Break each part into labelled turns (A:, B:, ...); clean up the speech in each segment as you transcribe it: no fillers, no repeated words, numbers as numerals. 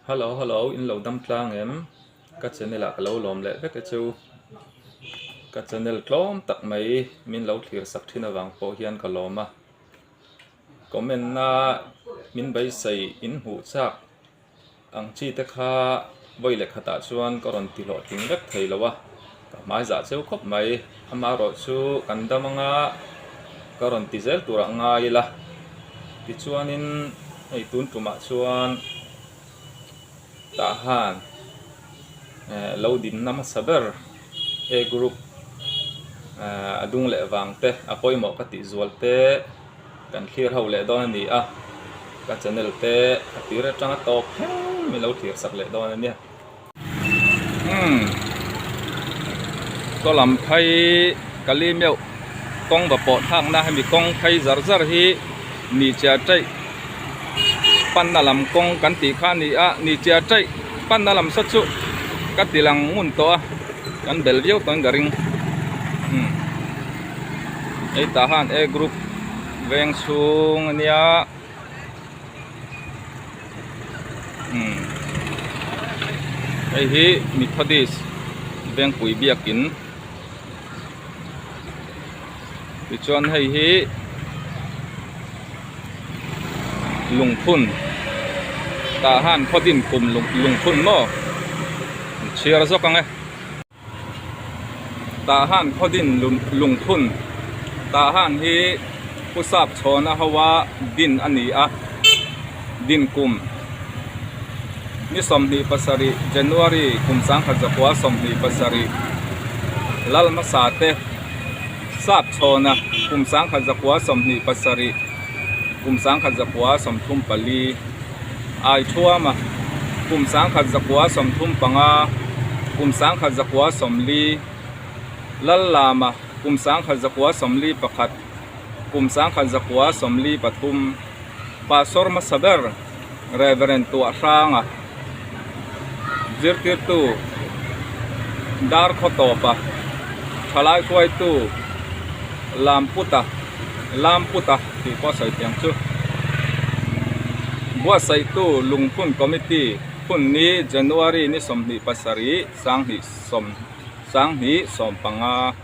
A: Hello hello in lo dam tlang em ka channel ah ka lo lawm leh vek e chu ka channel tlawm tak mai min lo thlir sak thin avang pawh hian ka lawm a comment na min beisei in hmuh chak Ang chi te kha vawi leh khatah chuan ka rawn ti hlawhtling vek thei lo a, ka hmai zah cheu khawp mai. Amaherawh chu kan dam anga ka rawn ti zel turah ngai ila. Tichuanin hei tun tumah chuan tah han lo dinna hmasa ber A group a dung leh vang te a pawimawh ka tih zual te. Kan thlir ho leh dawn a ni a, ka channel te a tir atanga tawp thleng min lo thlir sak leh dawn a nia. Umm saw lam phei ka li meuh kawng va pawh thlakna hemi kawng phei zar zar hi ni chia chaih panna lam kawng kan tih kha a ni a, ni chia chaih panna lam saw chu ka ti lang ngun tawh a kan bel viau tawhin ka ring umm. Hei tah han A group veng chhung a nia umm hei hi Methodist vengpui biakin tichuan hei hi lungphun tah han khaw din kum lungphun maw chhiar zawk ang e. Tah han khawdin lungphun tah han hi Pu Sap Chhawna hoa din a ni a, din kum ni 27 January kum 1927 Lal hmasa te Sap Chhawna kum 1927 kum 1934 Aithuama, kum 1935, kum 1940, Lallama, kum 1941, kum 1943, Pastor hmasa ber Rev. Tuahranga, zirtirtu Darkhawtawpa, thalai hruaitu Lamputa, Lamputa tih pawh a sawi thiam chu. Buatsaihtu Lungphun Committee phun ni January ni 27 sanghnih sanghnih 15.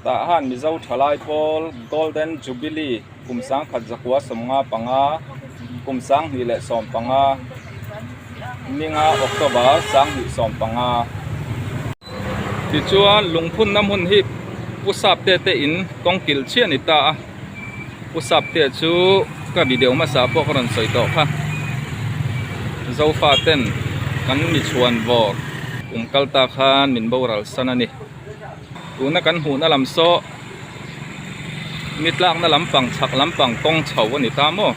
A: Tah han Mizo Thalai Pawl Golden Jubilee kum 1995 kum 2015 ninga October 2015. Tichuan lungphunna hmun hi Pu Sapte te in kawng kilh chiah a ni ta a, Pu Sapte chu ka video hmasa pawh ka rawn sawi tawh kha. Zofa ten kan mi chhuan vawr kum kal ta khan min boral san a ni. Tuna kan hmuhna lam saw ni tlakna lampang chhak lampang kawng chho a ni ta maw.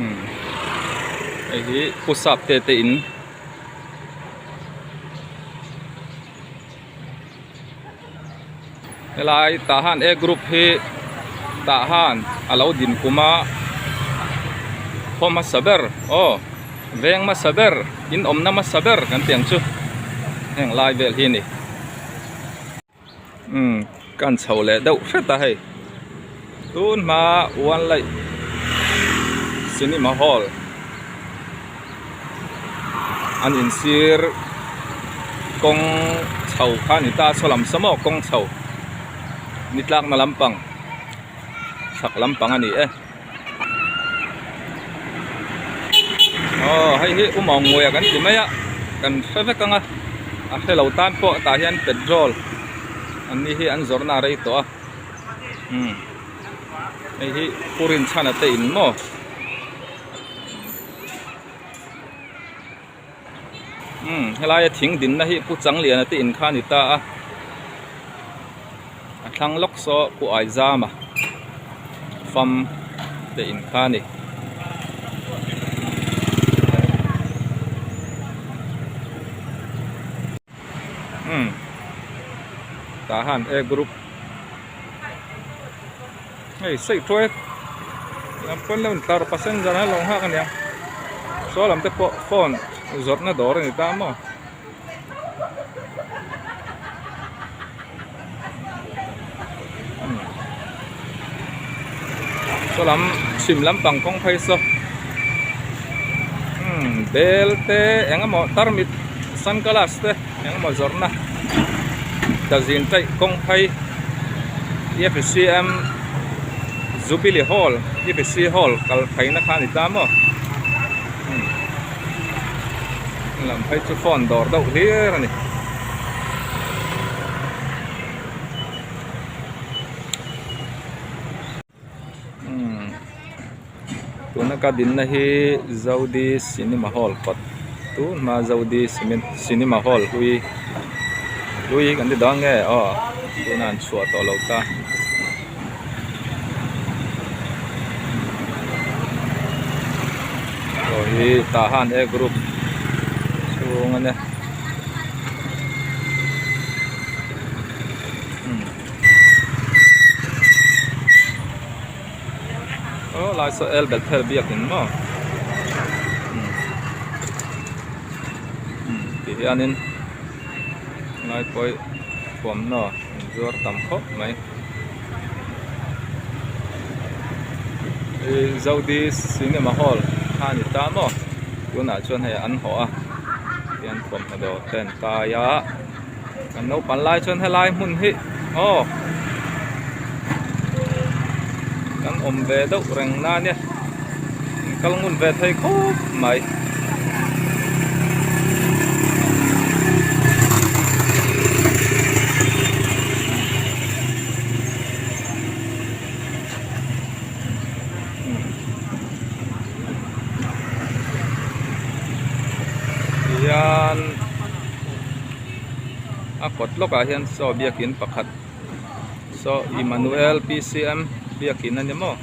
A: Umm hei hi Pu Sap te te in helai tah han A group hi tah han a lo din kum a khaw hmasa ber aw veng hmasa ber in awmna hmasa ber kan tih ang chu heng lai vel hi a ni. Umm kan chho leh deuh hret a hei tun hma one light cinema hall an insir kawng chho kha a ni ta saw lam saw maw kawng chho ni tlakna lampang chhak lampang a ni e aw hei hi u Mawngmuia kan ti mai a kan hre vek ang a a hre lo tan pawh tah hian petrol an ni hi an zawrhna a rei tawh a umm hei hi pu Rinchhana te in maw. Umm helaia thing dinna hi Pu Changliana te in kha a ni ta a a thlang lawk saw Pu Aizama fam te in kha a ni. Umm tah han A group hei saih thuai lam pawn lo intlar passenger a lo nghak ania saw lam te pawh phone zawrhna dawr a ni ta maw. Saw lam chhim lampang kawng phei saw umm bel te eng emaw tarmit sunglass te eng emaw zawrhna dazin taih kawng phei E F C M Jubilee Hall E F C Hall kal phaina kha a ni ta maw umm lam phei chu phone dawr deuh hlir a ni. Tuna ka dinna hi Zodi Cinema Hall kawt tun hma Zodi Cinema Hall hlui hlui kan ti dawn nge aw tuna an chhuah tawh lo ta. Aw hi Tahan A Group chhung a nia. Aw lai saw el bethel biakin maw ti hianin lai pawh hi thuamhnaw an zuar tam khawp mai hei zodi cinema hall kha a ni ta maw tunah chuan hei an hawh a tihian thuamhnaw dawr te an kai a. Kan naupan lai chuan helai hmun hi aw kan awm ve deuh reng na nia in kal ngun ve thei khawp mai. Tihian a kawt lawkah hian saw biakin pakhat saw Emmanuel P_C_M biakin a ni maw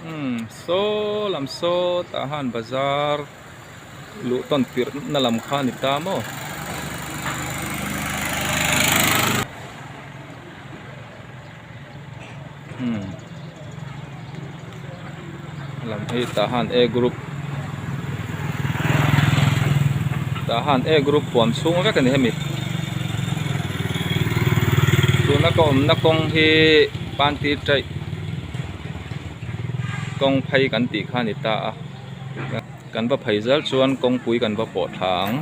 A: umm saw lam saw tah han bazar luh tawn tirh na lam kha a ni ta maw. Umm lam hi tah han A group tah han A group huam chhung vek a ni hemi tuna ka awmna kawng hi pantir taih kawng phei kan tih kha a ni ta a kan va phei zel chuan kawngpui kan va pawh thla ang.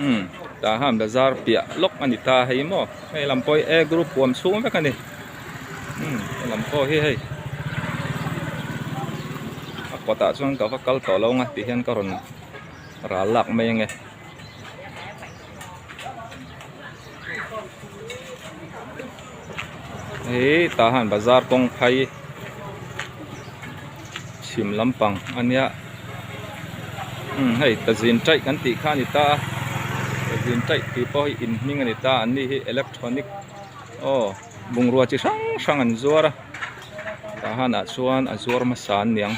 A: Umm tah khan bazar piah lawk a ni ta hei maw hei lam pawh hi A group huam chhung vek a ni umm he lam pawh hi hei a kawtah chuan ka va kal tawh lo ang a ti hian ka rawn ral lak mai ange. Hei tah hian bazar kawng phei chhim lampang a nia umm hei tazin taih kan tih kha a ni ta a tazin taih tih pawh hi in hming a ni ta an ni hi electronic aw bungrua chi hrang hrang an zuar a tah hanah chuan a zuar hmasa an niang.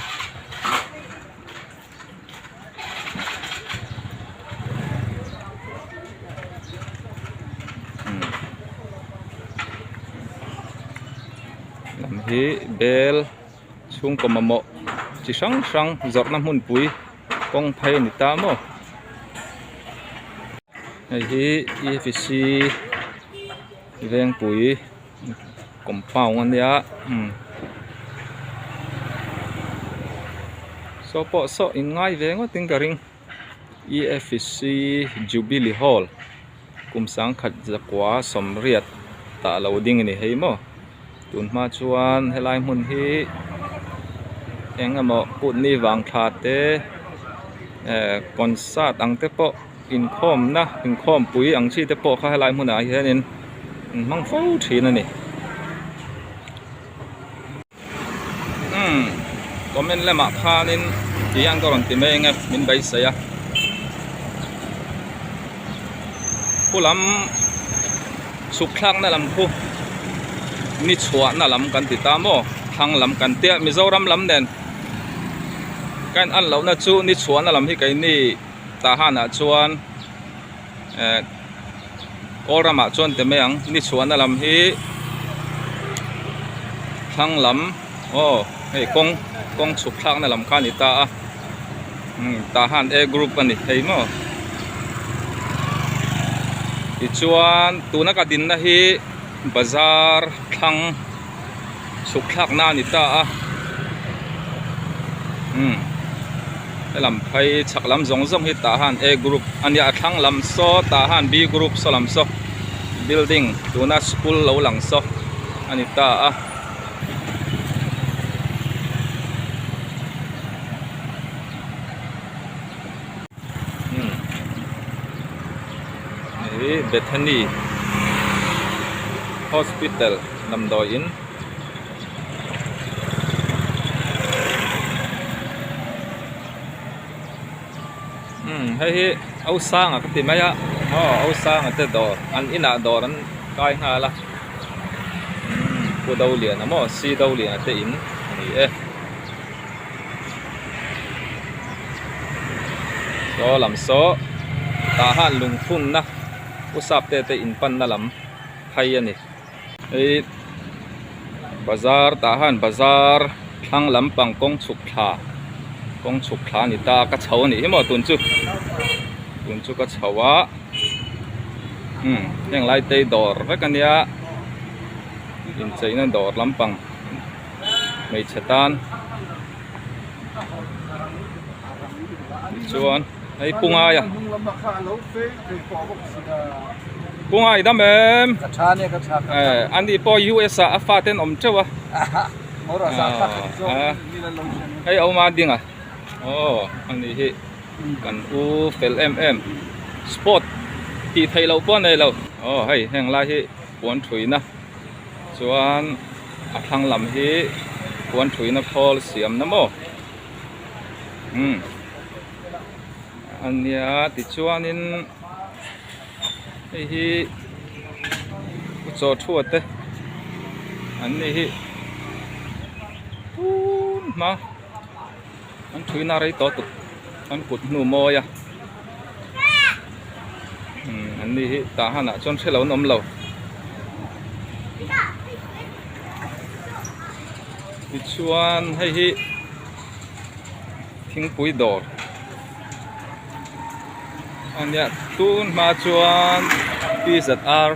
A: Lam hi bel chhungkaw mamawh chi hrang hrang zawrhna hmunpui kawng phei a ni ta maw hei hi E F C Vengpui. Compound a nia umm saw pawh saw in ngai ve ngawt in ka ring E F C Jubilee Hall kum sangkhat zakua sawmriat tah lo ding a ni hei maw tun hma chuan helai hmun hi eng emaw kutni vang thla te eh concert ang te pawh. Inkhawmna inkhawmpui ang chi te pawh kha helai hmunah hianin an hmang fo thin a ni. Umm comment lamah khanin ti hian ka rawn ti mai eng e min beisei a. Khu lam chhuk thlakna lam khu ni chhuahna lam kan ti ta maw thlang lam kan tia Mizoram lam nen ka in an lohna chu ni chhuahna lam hi keini. Tah hanah chuan eh kawl ramah chuan ti mai ang ni chhuahna lam hi thlang lam aw hei kawng kawng chhuk thlakna lam kha a ni ta a umm tah han A group a ni thei maw tichuan tuna ka dinna hi. Bazar thlang chhuk thlak na a ni ta a umm helam phei chhak lam zawng zawng hi tah han A group a nia a thlang lam saw tah han B group saw lam saw building tuna school lo lang saw a ni ta a. Hei Bethany Hospital damdawiin umm hei hi Osanga ka ti mai a aw Osanga te dawr an inah dawr an kai nghal a umm Pu Doliana maw C Doliana te in a ni e. Saw lam saw tah han lungphunna u sap te te in panna lam phei a ni hei bazar tah han bazar thlang lampang kawng chhuk thla kawng chhuk thla a ni ta ka chho a nih hi maw tun chu tun chu ka chho a umm heng lai te hi dawr vek a nia incheina dawr lampang. Hmeichhe tan tichuan hei pu ngaia pu ngai dam em ani pawh US ah a fate an awm teuh a hei a awm a ding a aw ani hi kan u fel em em sport tih theih loh pawh a nei lo aw hei heng lai hi puan thuina. Chuan a thlang lam hi puan thuina khawl siamna maw umm a nia tichuanin hei hi chaw thua te an ni hi tun hma an thuina rei tawh tuk an kut hnu mawi a umm an ni hi tah hanah chuan hrelo an awm lo tichuan hei hi thingpui dawr a nia tun hma chuan PZR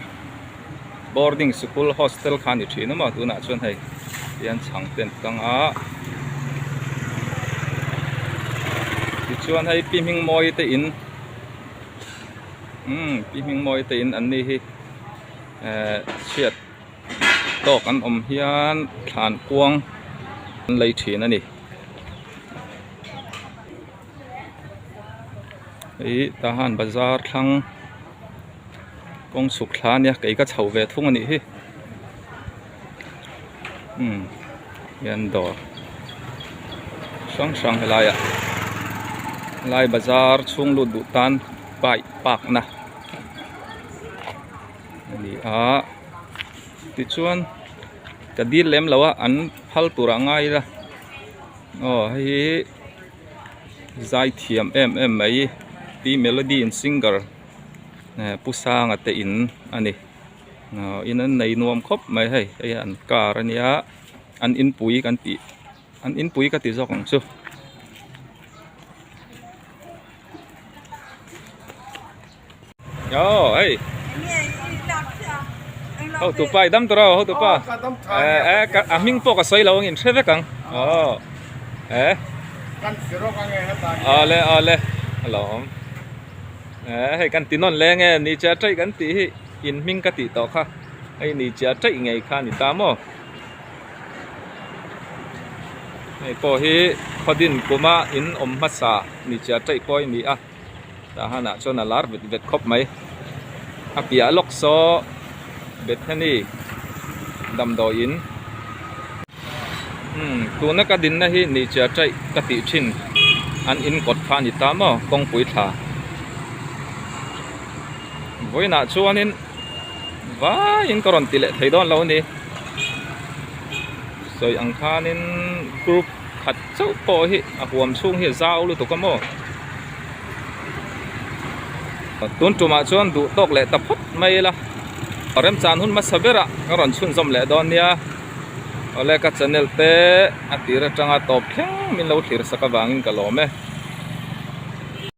A: boarding sikul hostel kha a ni thin a maw tunah chuan hei hian chhang te an kang a tichuan hei pi hming mawi te in umm pi hming mawi te in an ni hi ehh chhiat tawk an awm hian thlan kuang an lei thin a ni. Ih tahan bazar thlang kawng chhuk thla ania kei ka chho ve thung anih hi umm hian dawr hrang hrang helai ah helai bazar chhung lut duh tan bike park na a ni a tichuan ka dil lem lo a an phal tur ah ngai ila aw hei hi. Zai thiam em em mai Pi Melody in singer eh Pu Sanga te in a ni aw in an nei nuam khawp mai hei hei an car a nia an inpui kan tih an inpui ka ti zawk ang chu. Aw hei hotu pa i dam tawh ro hotu pa eh eh a hming pawh ka sawi lo ang in hre vek ang aw eh awle awle a lo awm eh hei kan ti nawn leng e ni chia taih kan tih hi in hming ka tih tawh kha hei ni chia taih ngei kha a ni ta maw hei pawh hi khawdin kuma in awm hmasa ni chia taih pawh a ni a. Tahan ah chuan a lar vet vet khawp mai. A piah lawk saw Bethany damdawiin umm tuna ka dinna hi ni chia taih ka tih thin an in kawt kha a ni ta maw kawngpui thla. Vawiinah chuanin vaiin ka rawn ti leh thei dawn lo a ni. Sawi ang khanin group khat chauh pawh hi a huam chhung hi a zau lutuk a maw tun tumah chuan duh tawk leh ta phawt mai ila remchan hun hmasa berah ka rawn chhunzawm leh dawn nia awle ka channel te a tir atanga tawp thleng min lo thlir sak avangin ka lawm e.